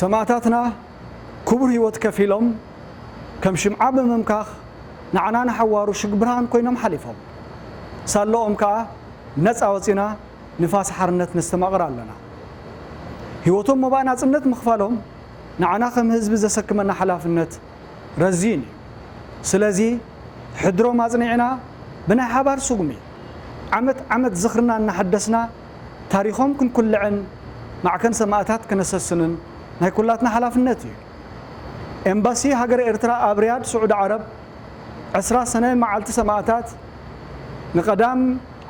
ሰማእታትና ክቡር ህይወት ከፊሎም ከም ሽምዓ ብምምካኽ ንዓና ንሓዋሩ ሽግ ብርሃን ኮይኖም ሓሊፎም። ሳለኦም ከኣ ነጻ ወጺና ንፋስ ሓርነት ነስተማቕር ኣለና። ህይወቶም መባእ ናጽነት ምኽፋሎም ንዓና ከም ህዝቢ ዘሰክመና ሓላፍነት ረዚን እዩ። ስለዚ ሕድሮም ኣጽኒዕና ብናይ ሓባር ስጉሚ ዓመት ዓመት ዝኽርና እናሐደስና ታሪኾም ክንኩልዕን ማዕከን ሰማእታት ከነሰስንን ናይ ኩላትና ሓላፍነት እዩ። ኤምባሲ ሃገረ ኤርትራ ኣብ ሪያድ ስዑዲ ዓረብ ዕስራ ሰነ መዓልቲ ሰማእታት ንቀዳም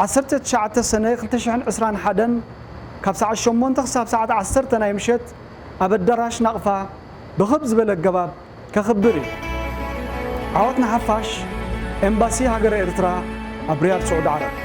ዓሰርተ ትሽዓተ ሰነ ክልተ ሽሕን ዕስራን ሓደን ካብ ሰዓት ሸሞንተ ክሳብ ሰዓት ዓሰርተ ናይ ምሸት ኣብ ኣዳራሽ ናቕፋ ብኽብ ዝበለ ኣገባብ ከኽብር እዩ። ዓወት ንሓፋሽ! ኤምባሲ ሃገረ ኤርትራ ኣብ ሪያድ ስዑዲ ዓረብ።